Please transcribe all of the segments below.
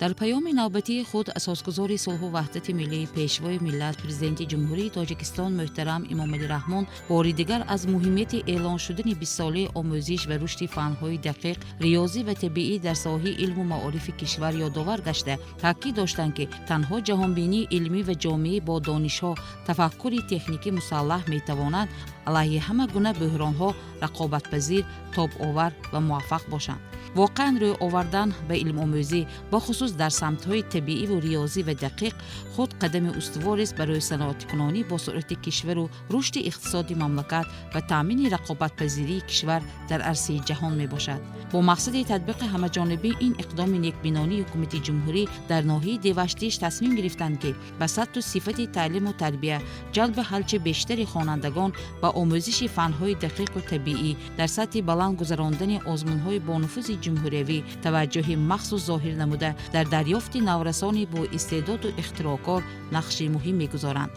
Дар паёми навбатии худ асосгузори сулҳу ваҳдати миллӣ, Пешвои миллат, Президенти Ҷумҳурии Тоҷикистон муҳтарам Эмомалӣ Раҳмон бори дигар аз муҳимияти эълон шудани бистсолаи омӯзиш ва рушди фанҳои дақиқ, риёзӣ ва табиӣ дар соҳаи илму маорифи кишвар ёдовар гашта, таъкид доштанд, ки танҳо ҷаҳонбинии илмӣ ва ҷомеаи бо донишҳо, тафаккури техникӣ мусаллаҳ метавонад алайҳи ҳама гуна бӯҳронҳо рақобатпазир, тобовар ва муваффақ бошанд. Воқеан, рӯй овардан ба илмомӯзӣ, бахусус дар самтҳои табииву риёзӣ ва дақиқ, худ қадами устуворест барои саноатикунонӣ бо суръати кишвару рушди иқтисоди мамлакат ва таъмини рақобатпазирии кишвар дар арсаи ҷаҳон мебошад. Бо мақсади татбиқи ҳамаҷонибаи ин иқдоми некбинонии ҳукумати ҷумҳурӣ дар ноҳияи Деваштич тасмим гирифтанд, ки ба сатҳу сифати таълиму тарбия, ҷалби ҳарчи бештари хонандагон ба омӯзиши фанҳои дақиқу табиӣ, дар сатҳи баланд гузарондани озмунҳои бонуфузи ҷумҳуриявӣ таваҷҷӯҳи махсус зоҳир намуда, дар дарёфти наврасони бо истеъдоду ихтироъкор нақши муҳим мегузоранд.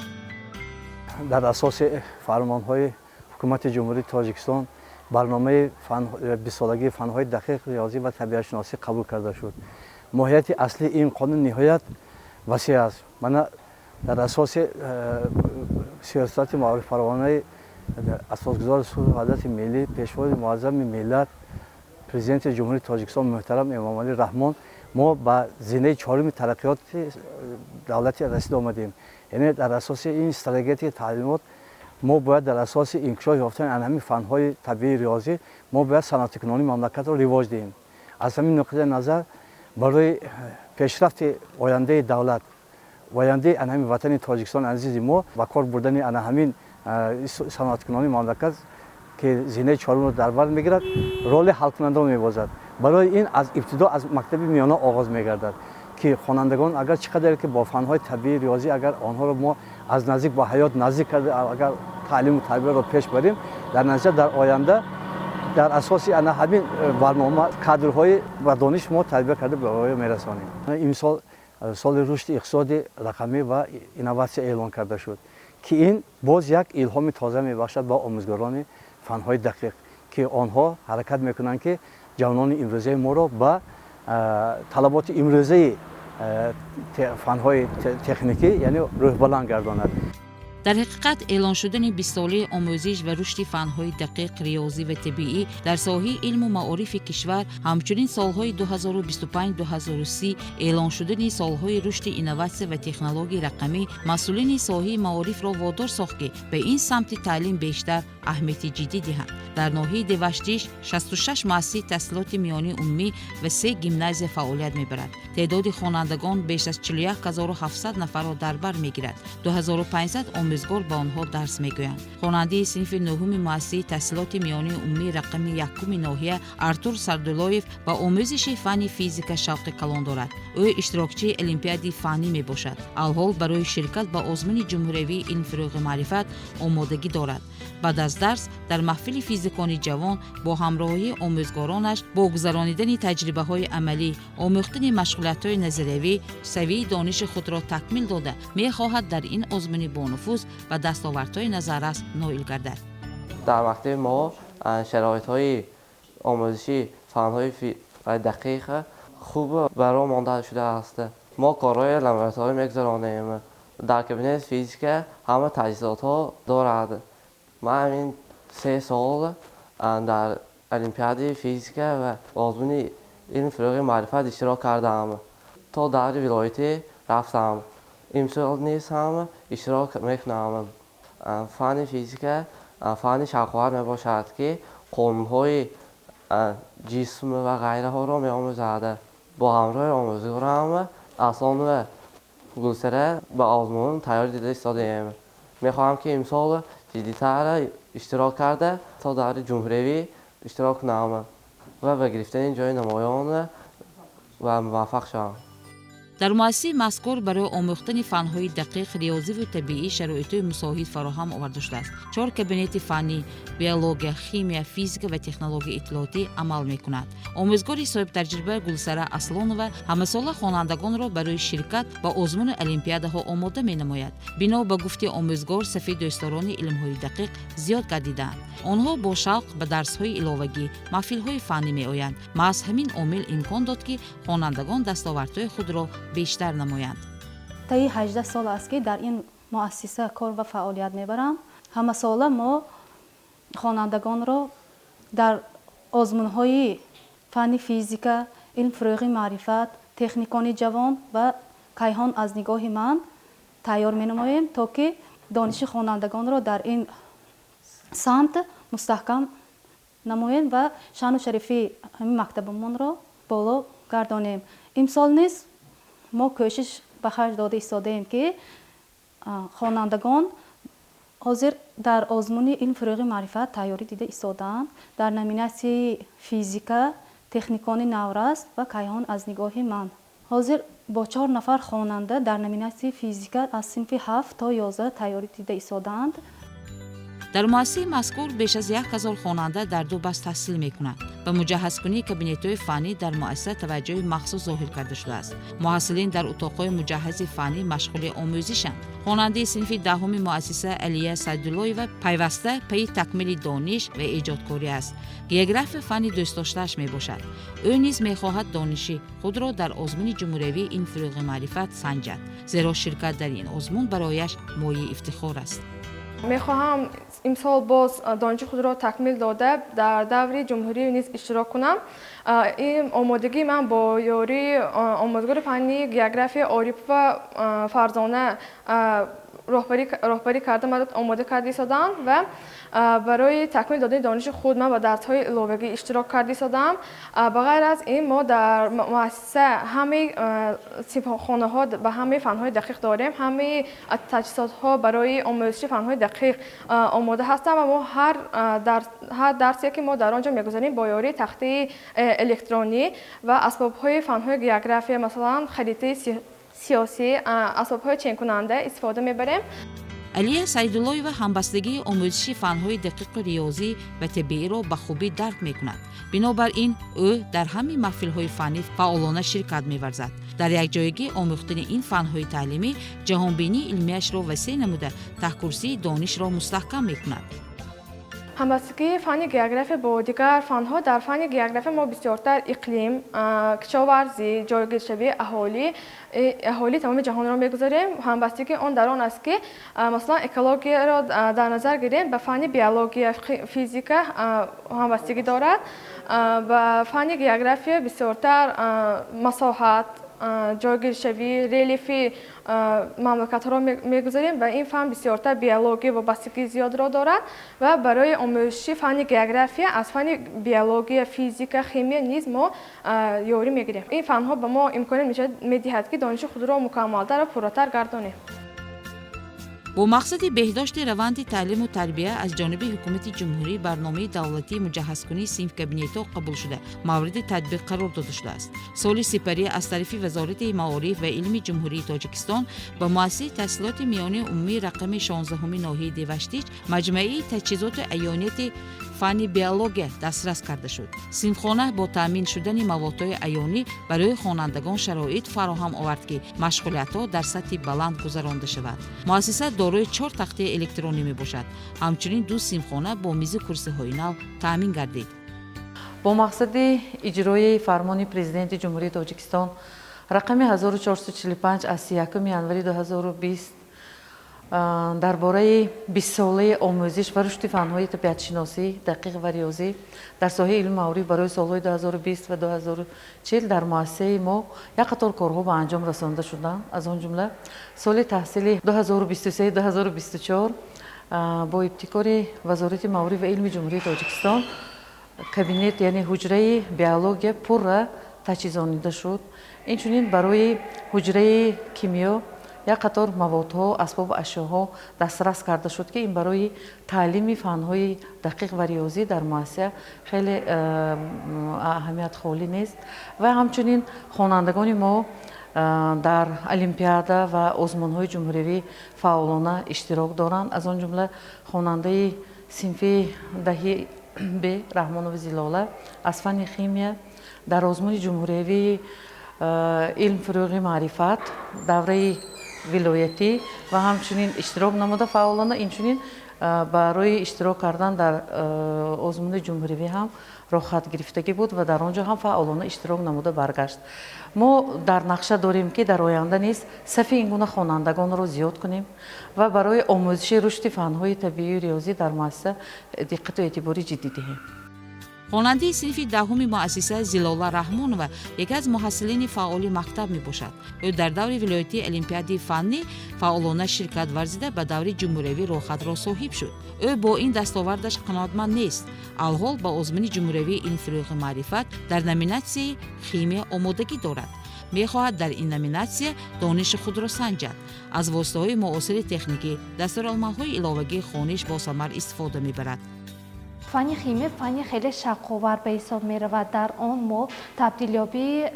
Дар асоси фармонҳои Ҳукумати Ҷумҳурии Тоҷикистон барномаи бистсолагии фанҳои дақиқ, риёзӣ ва табиатшиносӣ қабул карда шуд. Моҳияти аслии ин қонун ниҳоят васеъ аст. Мана, дар асоси сиёсати маорифпарваронаи асосгузори сулҳу ваҳдати миллӣ, Пешвои муаззами миллат, Президенти Ҷумҳурии Тоҷикистон муҳтарам Эмомалӣ Раҳмон мо ба зинаи чоруми тараққиёти давлати расида омадем. Яъне дар асоси ин стратегияи таълимот мо бояд дар асоси инкишоф ёфтани ана ҳамин фанҳои табиии, риёзӣ мо бояд саноатикунонии мамлакатро ривоҷ диҳем. Аз ҳамин нуқтаи назар барои пешрафти ояндаи давлат, ояндаи ана ҳамин ватани Тоҷикистони азизи мо ба кор бурдани ана ҳамин саноаткунонии мамлакат, ки зинаи чорумро дар бар мегирад, роли ҳалкунандаро мебозад. Барои ин аз ибтидо аз мактаби миёна оғоз мегардад, ки хонандагон агар чӣ қадаре ки бо фанҳои табиӣ, риёзӣ, агар онҳоро мо аз наздик ба ҳаёт наздик карда, агар таълиму тарбияро пеш барем, дар натиҷа дар оянда дар асоси ана ҳамин барнома кадрҳои ба дониш мо тарбия карда ба воя мерасонем. Имсол соли рушди иқтисоди рақамӣ ва инноватсия эълон карда шуд, ки ин боз як илҳоми тоза мебахшад ба омӯзгорони фанҳои дақиқ, ки онҳо ҳаракат мекунанд, ки ҷавонони имрӯзаи моро ба талаботи имрӯзаи фанҳои техникӣ, яъне рӯҳбаланд гардонад. Дар ҳақиқат, эълон шудани бистсолаи омӯзиш ва рушди фанҳои дақиқ, риёзӣ ва табиӣ дар соҳаи илму маорифи кишвар, ҳамчунин солҳои 2025-2030 эълон шудани солҳои рушди инноватсия ва технологияи рақамӣ масъулини соҳаи маорифро водор сохт, ки ба ин самти таълим бештар аҳамияти ҷиддӣ диҳанд. Дар ноҳияи Деваштич 66 муассисаи таҳсилоти миёнаи умумӣ ва се гимназия фаъолият мебарад. Теъдоди хонандагон беш аз 41 700 нафарро дар бар мегирад. 2500 омӯзгор ба онҳо дарс мегӯянд. Хонандаи синфи нӯҳуми муассисаи таҳсилоти миёнаи умумии рақами якуми ноҳия Артур Сардулоев ба омӯзиши фанни физика шавқи калон дорад. Ӯ иштирокчии олимпиадаи фаннӣ мебошад. Алҳол барои ширкат ба озмуни ҷумҳуриявии «Илм фурӯғи маърифат» омодагӣ дорад. Баъд аз дарс дар маҳфили физикони ҷавон бо ҳамроҳии омӯзгоронаш бо гузаронидани таҷрибаҳои амалӣ, омӯхтани машғулиятҳои назариявӣ савияи дониши худро такмил дода, мехоҳад дар ин озмуни бонуфуз ба дастовардҳои назаррас ноил гардад. Дар мактаби мо шароитҳои омӯзиши фанҳои дақиқ хуб ба роҳ монда шудааст. Мо корҳои лабораторӣ мегузаронем. Дар кабинети физика ҳама таҷҳизотҳо дорад. Ман ҳамин 3 сол дар олимпиадаи физика ва озмуни «Илм фурӯғи маърифат» иштирок кардам, то даври вилоятӣ рафтам. Имсол низ ҳам иштирок мекунам. Фанни физика фанни шавқовар мебошад, ки қонунҳои ҷисм ва ғайраҳоро меомӯзад. Бо ҳамроҳи омӯзгорам Аслонова Гулсара ба озмун тайёрӣ дида истодаем. Мехоҳам, ки имсол ҷиддитар иштирок карда, то даври ҷумҳуриявӣ иштирок кунам ва ба гирифтани ҷои намоён ва муваффақ шавам. Дар муассисаи мазкур барои омӯхтани фанҳои дақиқ, риёзиву табиӣ шароитҳои мусоид фароҳам оварда шудааст. Чор кабинети фаннӣ: биология, химия, физика ва технологияи иттилоотӣ амал мекунад. Омӯзгори соҳибтаҷриба Гулсара Аслонова ҳамасола хонандагонро барои ширкат ба озмуни олимпиадаҳо омода менамояд. Бино ба гуфти омӯзгор, сафи дӯстдорони илмҳои дақиқ зиёд гардидаанд. Онҳо бо шавқ ба дарсҳои иловагӣ, маҳфилҳои фаннӣ меоянд. Маҳз ҳамин омил имкон дод, ки хонандагон дастовардҳои худро бештар намоянд. Таи 18 сол аст, ки дар ин муассиса кор ва фаъолият мебарам. Ҳамасола мо хонандагонро дар озмунҳои фанни физика, илм фурӯғи маърифат, техникони ҷавон ва кайҳон аз нигоҳи ман тайёр менамоем, то ки дониши хонандагонро дар ин самт мустаҳкам намоем ва шаъну шарифи ҳамин мактабамонро боло гардонем. Имсол низ мо кӯшиш ба харҷ дода истодаем, ки хонандагон ҳозир дар озмуни илм фурӯғи маърифат тайёрӣ дида истодаанд дар номинатсияи физика, техникони наврас ва кайҳон аз нигоҳи ман. Ҳозир бо чор нафар хонанда дар номинатсияи физика аз синфи 7 то 11 тайёрӣ дида истодаанд. Дар муассисаи мазкур беш аз 1000 хонанда дар ду баст таҳсил мекунанд. Ба муҷаҳҳазкунии кабинетҳои фаннӣ дар муассиса таваҷҷӯҳи махсус зоҳир карда шудааст. Муҳассилин дар утоқҳои муҷаҳҳази фаннӣ машғули омӯзишанд. Хонандаи синфи 10-уми муассиса Алия Сайдуллоева пайваста пайи такмили дониш ва эҷодкорӣ аст. География фанни дӯстдоштааш мебошад. Ӯ низ мехоҳад дониши худро дар озмуни ҷумҳуриявии илм фурӯғи маърифат санҷад, зеро ширкат дар ин озмун барояш мояи ифтихор аст. Мехоҳам имсол боз дониши худро такмил дода, дар даври ҷумҳурӣ низ иштирок кунам. Ин омодагии ман бо ёрии омӯзгори фанни география Орипова Фарзона роҳбарӣ карда, маро омода карда истодаанд ва барои такмил додани дониши худ ман ба дарсҳои иловагӣ иштирок карда истодаам. Ба ғайр аз ин, мо дар муассиса ҳамаи синфхонаҳо ба ҳамаи фанҳои дақиқ дорем, ҳамаи таҷҳизотҳо барои омӯзиши фанҳои дақиқ омода ҳастанд ва мо ҳар дарсе, ки мо дар он ҷо мегузарем, бо ёрии тахтаи электронӣ ва асбобҳои фанҳои география, масалан харитаи сиёсӣ, асбобҳои ченкунанда истифода мебарем. Алия Сайдуллоева ҳамбастагии омӯзиши фанҳои дақиқу риёзӣ ва табииро ба хубӣ дарк мекунад. Бинобар ин ӯ дар ҳамаи маҳфилҳои фаннӣ фаъолона ширкат меварзад. Дар якҷоягӣ омӯхтани ин фанҳои таълимӣ ҷаҳонбинии илмияшро васеъ намуда, таҳкурсии донишро мустаҳкам мекунад. Ҳамбастагии фанни география бо дигар фанҳо: дар фанни география мо бисёртар иқлим, кишоварзӣ, ҷойгиршавии аҳолии тамоми ҷаҳонро мегузарем. Ҳамбастагии он дар он аст, ки масалан экологияро дар назар гирем, ба фанни биология, физика ҳамбастагӣ дорад. Ба фанни география бисёртар масоҳат, ҷойгиршавӣ, релефи мамлакатҳоро мегузарем ва ин фан бисёртар биология вобастагии зиёдро дорад ва барои омӯзиши фанни география аз фанни биология, физика, химия низ мо ёрӣ мегирем. Ин фанҳо ба мо имконият медиҳад, ки дониши худро мукаммалтар ва пурратар гардонем. Бо мақсади беҳдошти раванди таълиму тарбия аз ҷониби ҳукумати ҷумҳурӣ барномаи давлатии муҷаҳҳазкунии синфкабинетҳо қабул шуда, мавриди татбиқ қарор дода шудааст. Соли сипарӣ аз тарафи Вазорати маориф ва илми Ҷумҳурии Тоҷикистон ба муассисаи таҳсилоти миёнаи умумии рақами 16-уми ноҳияи Деваштич маҷмӯаи таҷҳизоту аёнияти фанни биология дастрас карда шуд. Синфхона бо таъмин шудани маводҳои аёнӣ барои хонандагон шароит фароҳам овард, ки машғулиятҳо дар сатҳи баланд гузаронда шавад. Муассиса дорои чор тахтаи электронӣ мебошад. Ҳамчунин ду синфхона бо мизу курсиҳои нав таъмин гардид. Бо мақсади иҷрои фармони Президенти Ҷумҳурии Тоҷикистон рақами 1445 аз 1 январи 2020 дар бораи 20-солаи омӯзиш ва рушди фанҳои табиатшиносӣ, дақиқ ва риёзӣ дар соҳаи илму маориф барои солҳои 2020 ва 2040, дар муассисаи мо як қатор корҳо ба анҷом расонда шуданд. Аз он ҷумла соли таҳсили 2023-2024 бо ибтикори Вазорати маориф ва илми Ҷумҳурии Тоҷикистон кабинет, яъне ҳуҷраи биология пурра таҷҳизонида шуд. Инчунин барои ҳуҷраи кимиё як қатор маводҳо, асбобу ашёҳо дастрас карда шуд, ки ин барои таълими фанҳои дақиқ ва риёзӣ дар муассиса хеле аҳамият холӣ нест. Ва ҳамчунин хонандагони мо Дар олимпиада ва озмунҳои ҷумҳуриявӣ фаъолона иштирок доранд. Аз он ҷумла хонандаи синфи 10 Б Раҳмонова Зилола аз фанни химия дар озмуни ҷумҳуриявии «Илм, фурӯғи маърифат» давраи вилоятӣ ва ҳамчунин иштирок намуда фаъолона, инчунин барои иштирок кардан дар озмуни ҷумҳуривӣ ҳам роҳхат гирифтагӣ буд ва дар он ҷо ҳам фаъолона иштирок намуда баргашт. Мо дар нақша дорем, ки дар оянда низ сафи ин гуна хонандагонро зиёд кунем ва барои омӯзиши рушди фанҳои табиию риёзӣ дар муассиса диққату эътибори ҷиддӣ диҳем. Хонандаи синфи 10-уми муассиса Зилола Раҳмонова яке аз муҳассилини фаъоли мактаб мебошад. Ӯ дар даври вилоятии олимпиадаи фаннӣ фаъолона ширкат варзида, ба даври ҷумҳуриявӣ роҳхатро соҳиб шуд. Ӯ бо ин дастовардаш қаноатманд нест. Алҳол ба озмуни ҷумҳуриявии «Илм, фурӯғи маърифат» дар номинатсияи химия омодагӣ дорад. Мехоҳад дар ин номинатсия дониши худро санҷад. Аз воситаҳои муосири техникӣ, дастурулъамалҳои иловагии хониш босамар истифода мебарад. Фанни химия фанни хеле шавқовар ба ҳисоб меравад. Дар он мо табдилёбии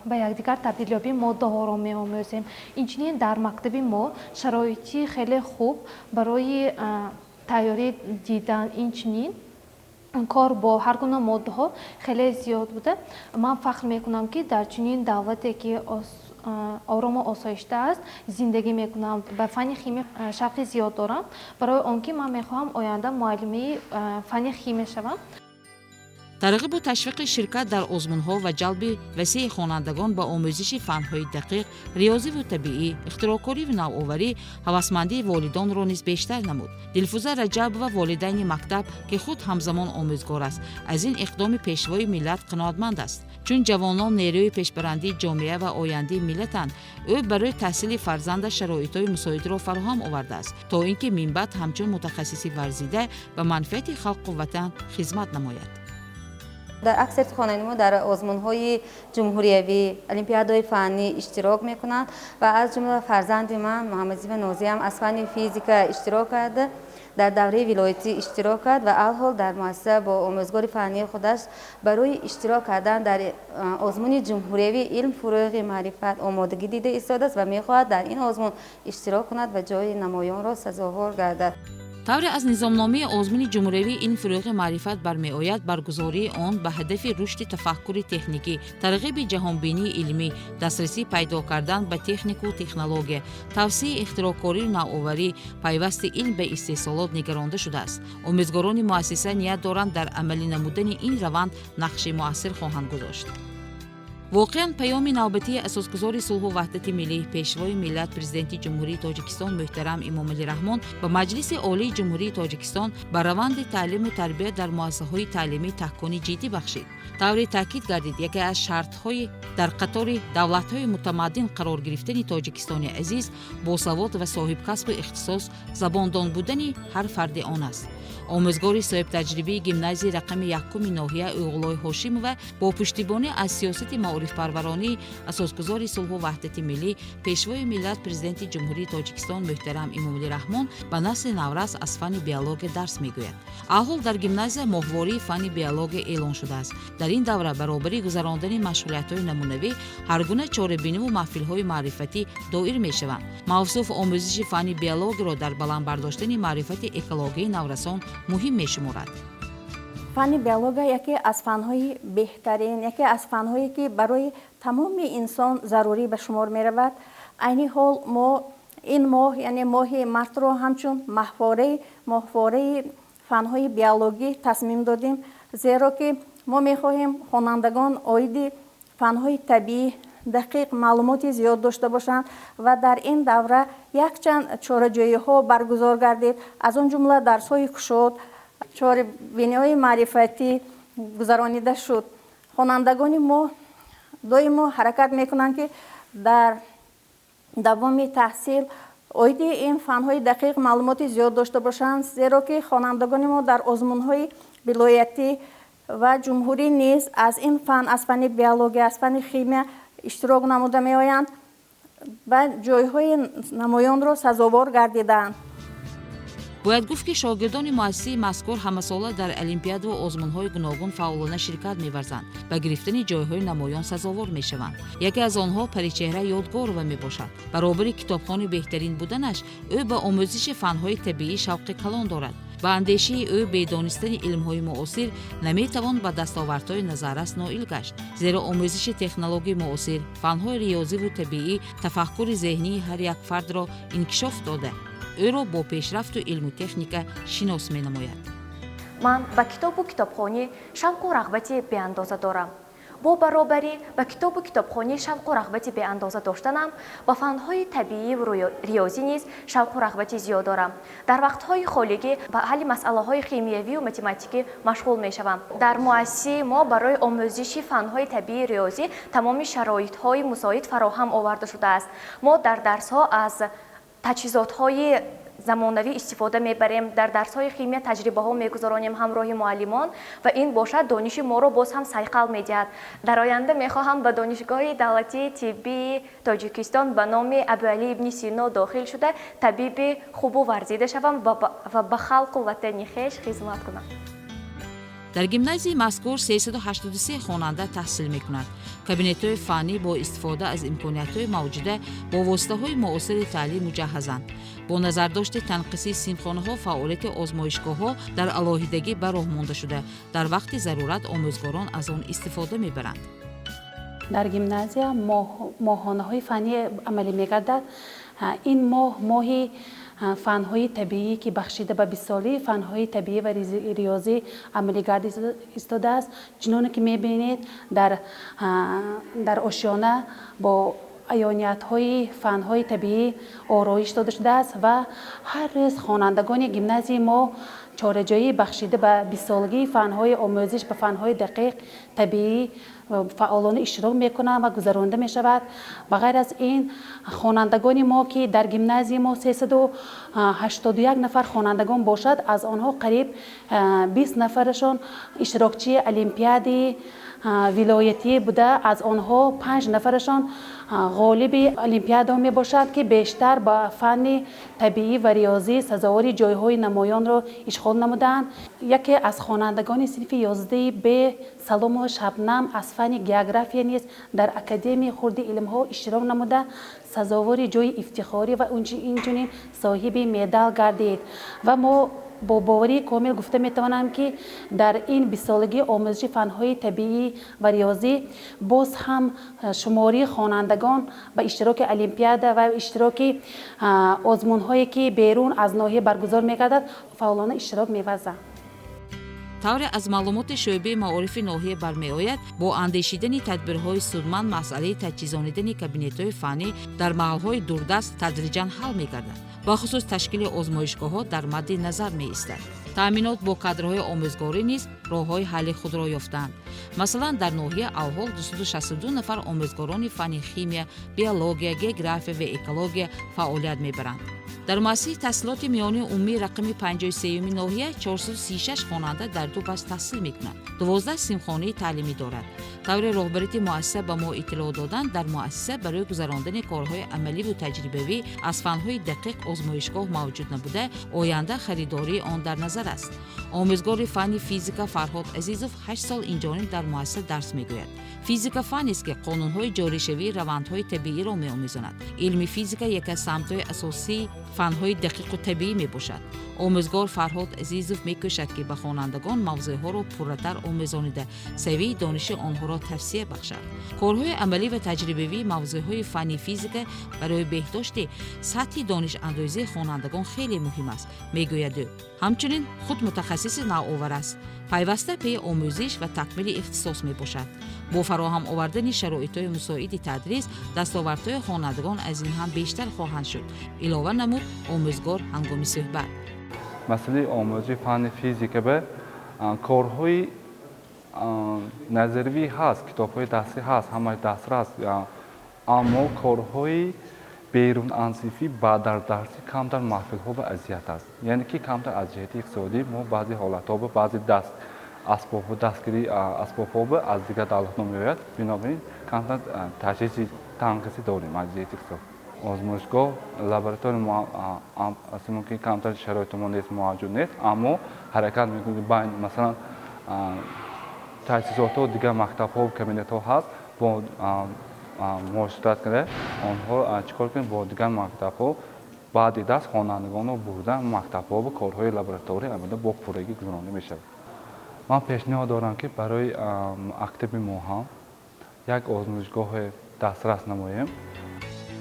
ба якдигар табдилёбии моддаҳоро меомӯзем. Инчунин дар мактаби мо шароити хеле хуб барои тайёрӣ дидан, инчунин кор бо ҳар гуна моддаҳо хеле зиёд буда, ман фахр мекунам, ки дар чунин давлате, ки орому осоишта аст, зиндагӣ мекунам. Ба фанни химия шавқи зиёд дорам, барои он ки ман мехоҳам оянда муаллимаи фанни химия шавам. Тарғибу ташвиқи ширкат дар озмунҳо ва ҷалби васеи хонандагон ба омӯзиши фанҳои дақиқ, риёзиву табиӣ, ихтироъкориву навоварӣ ҳавасмандии волидонро низ бештар намуд. Дилфуза Раҷабова, волидайни мактаб, ки худ ҳамзамон омӯзгор аст, аз ин иқдоми Пешвои миллат қаноатманд аст, чун ҷавонон нерӯи пешбарандии ҷомеа ва ояндаи миллатанд. Ӯ барои таҳсили фарзандаш шароитҳои мусоидро фароҳам овардааст, то ин ки минбаъд ҳамчун мутахассиси варзида ба манфиати халқу ватан хизмат намояд. Дар аксарияти хонандагони мо дар озмунҳои ҷумҳуриявӣ, олимпиадаҳои фаннӣ иштирок мекунанд ва аз ҷумла фарзанди ман Муҳаммадзиба Нозиам аз фанни физика иштирок карда, дар давраи вилоятӣ иштирок кард ва алҳол дар муассиса бо омӯзгори фаннии худаш барои иштирок кардан дар озмуни ҷумҳуриявии «Илм, фурӯғи маърифат» омодагӣ дида истодааст ва мехоҳад дар ин озмун иштирок кунад ва ҷои намоёнро сазовор гардад. Тавре аз низомномаи озмуни ҷумҳуриявии «Илм, фурӯғи маърифат» бармеояд, баргузории он ба ҳадафи рушди тафаккури техникӣ, тарғиби ҷаҳонбинии илмӣ, дастрасӣ пайдо кардан ба технику технология, тавсеаи ихтироъкорию навоварӣ, пайвасти илм ба истеҳсолот нигаронда шудааст. Омӯзгорони муассиса ният доранд, дар амалӣ намудани ин раванд нақши муассир хоҳанд гузошт. Воқеан, паёми навбатии асосгузори сулҳу ваҳдати миллӣ, Пешвои миллат, Президенти Ҷумҳурии Тоҷикистон муҳтарам Эмомалӣ Раҳмон ба Маҷлиси Олии Ҷумҳурии Тоҷикистон ба раванди таълиму тарбия дар муассисаҳои таълимӣ таҳкони ҷиддӣ бахшид. Тавре таъкид гардид, яке аз шартҳои дар қатори давлатҳои мутамаддин қарор гирифтани Тоҷикистони азиз босавод ва соҳибкасбу ихтисос, забондон будани ҳар фарди он аст. Омӯзгори соҳибтаҷрибаи гимназияи рақами 1-уми ноҳия Уйғулой Ҳошимова бо пуштибонӣ аз сиёсати маорифпарваронии асосгузори сулҳу ваҳдати миллӣ, Пешвои миллат, Президенти Ҷумҳурии Тоҷикистон муҳтарам Эмомалӣ Раҳмон ба насли наврас аз фанни биология дарс мегӯяд. Алҳол дар гимназия моҳвории фанни биология эълон шудааст. Дар ин давра баробари гузарондани машғулиятҳои намунавӣ ҳар гуна чорабиниву маҳфилҳои маърифатӣ доир мешаванд. Мавсуф омӯзиши фанни биологияро дар баланд бардоштани маърифати экологияи наврасон муҳим мешуморад. Фанни биология яке аз фанҳои беҳтарин, яке аз фанҳое, ки барои тамоми инсон зарурӣ ба шумор меравад. Айни ҳол мо ин моҳ, яъне моҳи мартро, ҳамчун моҳвораи фанҳои биологӣ тасмим додем, зеро ки мо мехоҳем хонандагон оиди фанҳои табиӣ дақиқ маълумоти зиёд дошта бошанд ва дар ин давра якчанд чораҷӯиҳо баргузор гардид, аз он ҷумла дарсҳои кушод, чорабиниҳои маърифатӣ гузаронида шуд. Хонандагони мо доимо ҳаракат мекунанд, ки дар давоми таҳсил оиди ин фанҳои дақиқ маълумоти зиёд дошта бошанд, зеро ки хонандагони мо дар озмунҳои вилоятӣ ва ҷумҳурӣ низ аз ин фан, аз фанни биология, аз фанни химия иштирок намуда меоянд ва ҷойҳои намоёнро сазовор гардидаанд. Бояд гуфт, ки шогирдони муассисаи мазкур ҳамасола дар олимпиадаву озмунҳои гуногун фаъолона ширкат меварзанд, ба гирифтани ҷойҳои намоён сазовор мешаванд. Яке аз онҳо Паричеҳра Ёдгорова мебошад. Баробари китобхони беҳтарин буданаш, ӯ ба омӯзиши фанҳои табиӣ шавқи калон дорад. Ба андешаи ӯ, бе донистани илмҳои муосир наметавон ба дастовардҳои назаррас ноил гашт, зеро омӯзиши технологияи муосир, фанҳои риёзиву табиӣ тафаккури зеҳнии ҳар як фардро инкишоф дода, ӯро бо пешрафту илму техника шинос менамояд. Ман ба китобу китобхонӣ шавқу рағбати беандоза дорам. Бо баробарӣ ба китобу китобхонӣ шавқу рағбати беандоза доштанам, ба фанҳои табиӣ ва риёзӣ низ шавқу рағбати зиёд дорам. Дар вақтҳои холигӣ ба ҳалли масъалаҳои химиявию математикӣ машғул мешавам. Дар муассисаи мо барои омӯзиши фанҳои табиӣ, риёзӣ тамоми шароитҳои мусоид фароҳам оварда шудааст. Мо дар дарсҳо аз таҷҳизотҳои замонавӣ истифода мебарем. Дар дарсҳои химия таҷрибаҳо мегузаронем ҳамроҳи муаллимон ва ин бошад дониши моро боз ҳам сайқал медиҳад. Дар оянда мехоҳам ба Донишгоҳи давлатии тиббии Тоҷикистон ба номи Абуалӣ ибни Сино дохил шуда, табиби хубу варзида шавам ва ба халқу ватани хеш хизмат кунам. Дар гимназияи мазкур 383 хонанда таҳсил мекунад. Кабинетҳои фаннӣ бо истифода аз имкониятҳои мавҷуда бо воситаҳои муосири таълим муҷаҳҳазанд. Бо назардошти танқисии синфхонаҳо, фаъолияти озмоишгоҳҳо дар алоҳидагӣ ба роҳ монда шуда, дар вақти зарурат омӯзгорон аз он истифода мебаранд. Дар гимназия моҳонаҳои фаннӣ амалӣ мегардад. Ин моҳ моҳи фанҳои табиӣ, ки бахшида ба бистсолии фанҳои табиӣ ва риёзӣ амалӣ гардида истодааст. Чуноне ки мебинед, дар ошёна бо аёниятҳои фанҳои табиӣ ороиш дода шудааст ва ҳар рӯз хонандагони гимназияи мо чораҷоӣ бахшида ба бистсолагии фанҳои омӯзиш ба фанҳои дақиқ, табиӣ фаъолона иштирок мекунанд ва гузаронида мешавад. Ба ғайр аз ин, хонандагони мо, ки дар гимназияи мо 381 нафар хонандагон бошад, аз онҳо қариб 20 нафарашон иштирокчии олимпиади вилоятӣ буда, аз онҳо 5 нафарашон ғолиби олимпиада мебошад, ки бештар ба фанни табиӣ ва риёзӣ сазовори ҷойҳои намоёнро ишғол намудаанд. Яке аз хонандагони синфи 11 Б, Саломова Шабнам, аз фанни география низ дар Академияи хурди илмҳо иштирок намуда, сазовори ҷойи ифтихорӣ ва инчунин соҳиби медал гардид. Ва мо бо боварии комил гуфта метавонам, ки дар ин бистсолагии омӯзиши фанҳои табиӣ ва риёзӣ боз ҳам шумории хонандагон ба иштироки олимпиада ва иштироки озмунҳое, ки берун аз ноҳия баргузор мегардад, фаъолона иштирок меварзанд. Тавре аз маълумоти шӯъбаи маорифи ноҳия бармеояд, бо андешидани тадбирҳои судманд масъалаи таҷҳизонидани кабинетҳои фаннӣ дар маҳалҳои дурдаст тадриҷан ҳал мегардад. Бахусус ташкили озмоишгоҳҳо дар мадди назар меистад. Таъминот бо кадрҳои омӯзгорӣ низ роҳҳои ҳалли худро ёфтаанд. Масалан, дар ноҳия алҳол 262 нафар омӯзгорони фанни химия, биология, география ва экология фаъолият мебаранд. Дар муассисаи таҳсилоти миёнии умумии рақами 53-юми ноҳия 436 хонанда дар ду баст таҳсил мекунад, 12 синфхонаи таълимӣ дорад. Тавре роҳбарияти муассиса ба мо иттилоъ доданд, дар муассиса барои гузарондани корҳои амаливу таҷрибавӣ аз фанҳои дақиқ озмоишгоҳ мавҷуд набуда, оянда харидории он дар назар аст. Омӯзгори фанни физика Фарҳод Азизов 8 сол инҷониб дар муассиса дарс мегӯяд. Физика фаннест, ки қонунҳои ҷоришавии равандҳои табииро меомӯзонад. Илми физика яке аз самтҳои асосии фанҳои дақиқу табиӣ мебошад. Омӯзгор Фарҳод Азизов мекӯшад, ки ба хонандагон мавзӯъҳоро пурратар омӯзонида, савияи дониши онҳоро тавсеа бахшад. Корҳои амалӣ ва таҷрибавии мавзӯъҳои фанни физика барои беҳдошти сатҳи донишандозии хонандагон хеле муҳим аст, мегӯяд ӯ. Ҳамчунин худ мутахассиси навовар аст, пайваста пеи омӯзиш ва такмили ихтисос мебошад. Бо фароҳам овардани шароитҳои мусоиди тадрис дастовардҳои хонандагон аз ин ҳам бештар хоҳанд шуд, илова намуд омӯзгор ҳангоми суҳбат. Масъалаи омӯзиши фанни физика ба корҳои назаривӣ ҳаст, китобҳои дарсӣ ҳаст, ҳамаи дастрас, аммо корҳои берунансифӣ ба дар дарсӣ камтар маҳфилҳо ба азият аст, яъне ки камтар аз ҷиҳати иқтисодӣ мо баъзе ҳолатҳо ба баъзе даст асбобҳо, дастгирии асбобҳо ба аз дигар давлатҳо меояд. Бинобар ин камтар таҷҳизи танқисӣ дорем аз ҷиҳати иқтисод. Озмоишгоҳ, лаборатория мумкин камтар шароити мо нест, мавҷуд нест, аммо ҳаракат мекунем, ки байн, масалан, таъсисотҳо, дигар мактабҳо, кабинетҳо ҳаст, бо муошират карда онҳо чӣ кор кунем, бо дигар мактабҳо баъди дарс хонандагонро бурда мактабҳо ва корҳои лаборатория амида бо пуррагӣ гузаронда мешавад. Ман пешниҳод дорам, ки барои мактаби мо ҳам як озмоишгоҳе дастрас намоем.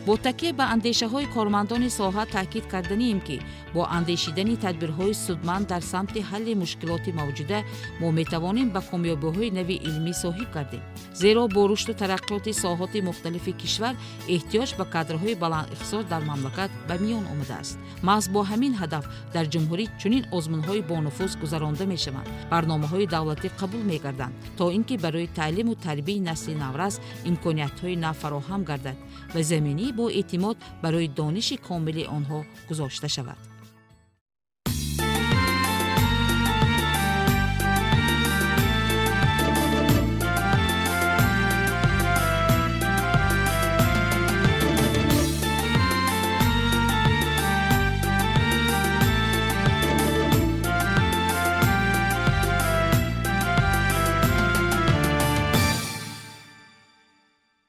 Бо такя ба андешаҳои кормандони соҳа таъкид карданием, ки бо андешидани тадбирҳои судманд дар самти ҳалли мушкилоти мавҷуда мо метавонем ба комёбиҳои нави илмӣ соҳиб гардем, зеро бо рушду тараққиёти соҳоти мухталифи кишвар эҳтиёҷ ба кадрҳои баландихтисос дар мамлакат ба миён омадааст. Маҳз бо ҳамин ҳадаф дар ҷумҳурӣ чунин озмунҳои бонуфуз гузаронда мешаванд, барномаҳои давлатӣ қабул мегарданд, то ин ки барои таълиму тарбияи насли наврас имкониятҳои нав фароҳам гардад ва заминии бо эътимод барои дониши комили онҳо гузошта шавад.